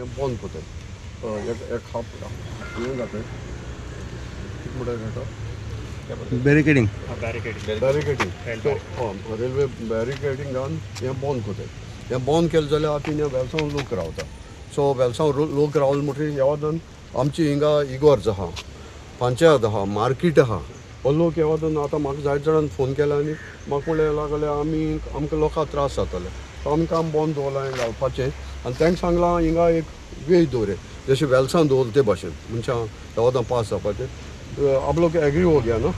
हें बंद कोताय. एक एक हाफ हें जाता, कितें म्हणटा तेका? बॅरिकेडिंग. बॅरिकेडिंग. बॅरिकेडींग. सो हय, रेल्वे बॅरिकेडिंगान हें बंद कोताय. हें बंद केलें जाल्यार आतां हिंगा वेलसांव लोक रावता. सो वेलसांव लोक रावले म्हणटकीर ह्या वतान आमची हिंगा इगोर्ज आहा, पंचायत आहा, मार्केट आहा. हो लोक ह्या वतान आतां म्हाका जायते जाणांनी फोन केला आनी म्हाका म्हणलें लागले आमी आमकां लोकांक त्रास जातले, सो आमी काम बंद दवरलां हें घालपाचें. आनी तांकां सांगलां हिंगा एक वे दवरे, जशें वेलसांव दवरलें ते भाशेन मनशां ह्या वतान पास जावपाचें. आप लोग एग्री हो गया ना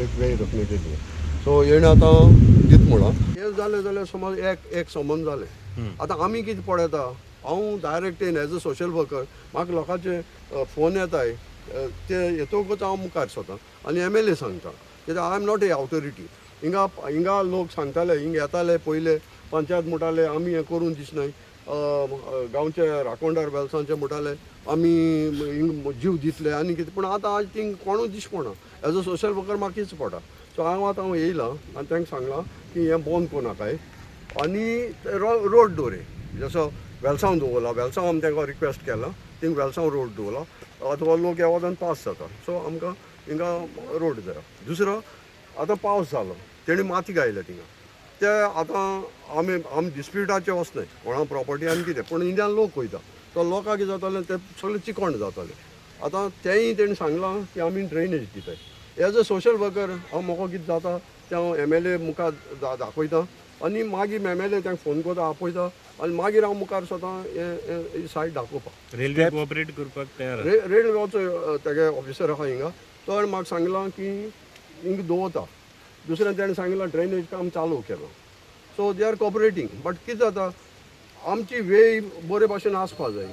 एक वे रखने के लिए? सो हेणें आतां दित म्हळां. हें जालें जाल्यार समज एक एक संबंद जालें. आतां आमी कितें पळयता, हांव direct in as a social worker म्हाका लोकांचे फोन येताय, ते येतकूच हांव मुखार सरता आनी एमएलए सांगता, कित्याक I am not a authority. हिंगा हिंगा लोक सांगताले, हिंगा येताले पयले पंचायत म्हणटाले आमी हें करून दिसनाय, गांवचे राखणदार वेलसांचे म्हणटाले आमी हिंग जीव दितले आनी कितें, पूण आतां आज थिंग कोणूच दिश्टी पडना. एज अ सोशल वर्कर म्हाका कितें पडटा. सो हांव आतां हांव येयलां आनी तांकां सांगलां की हें बंद करूं नाकाय आनी रोड दवरे जसो वेलसांव दवरला. वेलसांव आमी तांकां रिक्वेस्ट केलां, थिंग वेलसांव रोड दवरला. आतां हो लोक ह्या वतान पास जाता, सो आमकां हिंगा रोड जाय. दुसरो आतां पावस जालो, तेणी माती घायल्या थिंगा. ते आतां आमी आमी डिस्प्युटाचे वचनाय कोणा प्रॉपर्टी आनी कितें, पूण इंडियान लोक वयता, तो लोकांक कितें जातालें ते सगळें चिकण जातालें. आतां तेंय तेणी सांगलां की आमी ड्रेनेज दिताय. एज अ सोशल वर्कर हांव म्हाका कितें जाता तें हांव एमएलए मुखार दाखयता आनी मागीर एमएलए तांकां फोन करता, आपयता आनी मागीर हांव मुखार सरता हें सायड दाखोवपाक. रेल्वे कोऑपरेट करपाक तयार आसा. रेल्वेचो तेगे ऑफिसर आहा हिंगा, तो म्हाका सांगलां की हिंगा दवरता. दुसरें तेणें सांगलां ड्रेनेज काम चालू केलां. So they are cooperating, but कितें जाता आमची वे बरे भाशेन आसपा जाय,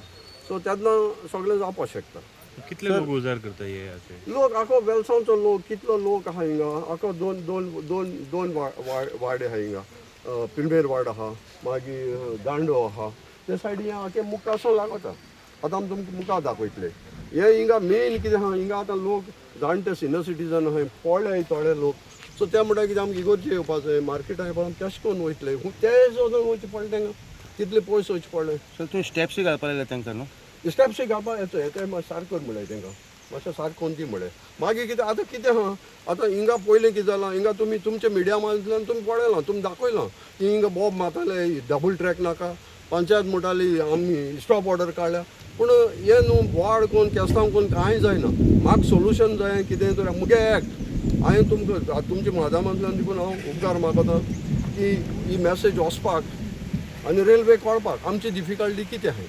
सो तेन्ना सगळें जावपाक शकता. कितले लोक उजार करता हे अशे? लोक आखो वेलसांवचो लोक कितलो लोक आहा हिंगा, आखो दोन दोन दोन दोन वाडे आहा हिंगा. पिलमेर वाड आहा, मागीर दांडो आहा, ते सायडीन आखे मुखार लागता. आतां आमी तुमकां मुखार दाखयतले. हे हिंगा मेन कितें आहा, हिंगा आतां लोक जाणटे सिनियर सिटीजन आहाय, पोळे थोडे लोक. सो ते म्हणटा कितें आमकां इगोर्जे येवपा जाय, मार्केटान येवपा, आमी कशें करून वयतले? ते वचून वयचें पडलें तांकां, तितले पयस वयचें पडलें. सर, तुवें स्टेप्सूय घालपाक लागले तांकां न्हू? स्टेप्सूय घालपा येता, ते मातशें सारकें कर म्हणलें तांकां, मातशें सारकें करून दी म्हणलें. मागीर कितें आतां कितें आहा, आतां हिंगा पयलें कितें जालां, हिंगा तुमी तुमच्या मिडिया माध्यमांतल्यान तुमी पळयलां, तुमी दाखयलां की हिंगा बोब मारताले, डबल ट्रॅक नाका, पंचायत म्हणटाली आमी स्टॉप ऑर्डर काडल्या. पूण हें न्हू बोवाळ करून केस्तांव करून कांय जायना. म्हाका सोल्युशन जाय कितें तरी मुगे एक्ट. हांवें तुमकां तुमच्या माध्यमांतल्यान देखून हांव उपकार मागता की ही मॅसेज वचपाक आनी रेल्वे कळपाक आमची डिफिकल्टी कितें आहा.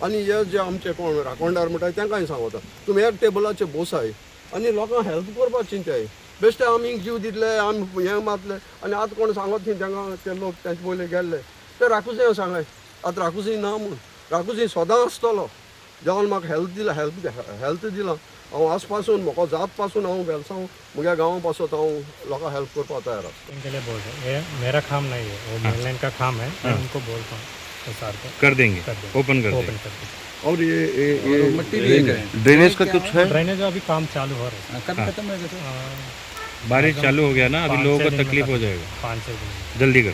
आनी हे जे आमचे कोण राखणदार म्हणटा तांकां सांगता तुमी एक टेबलाचेर बसाय आनी लोकांक हेल्प करपाक चिंताय. बेश्टे आमी जीव दितले, आमी हें मारतले आनी आतां कोण सांगत न्ही तांकां, ते लोक तांचे पयलीं गेल्ले ते राखूसय सांगाय आतां राखूसय ना म्हूण. राखूसय सदां आसतलो. देवान म्हाका हेल्थ दिला, हेल्थ हेल्थ दिलां. हांव आज पासून म्हाका जात पासून हांव वेलसांव म्हज्या गांवा पासत हांव लोकांक हेल्प करपाक तयार आसा. इनके लिए बोल रहे हैं, ये मेरा काम नहीं है, वो मेन लाइन का काम है. मैं उनको बोलता हूँ तो सर को कर देंगे. कर देंगे. ओपन कर ओपन देंगे. कर देंगे. और ये मट्टी भी लेकर आए. ड्रेनेज का कुछ है? ड्रेनेज अभी काम चालू हो रहा है. कब खत्म होएगा सर? बारिश चालू हो गया ना अभी, पाँच लोगों छः को दिन में तकलीफ हो खत्म। जाएगा. 5-6 दिन में. जल्दी कर.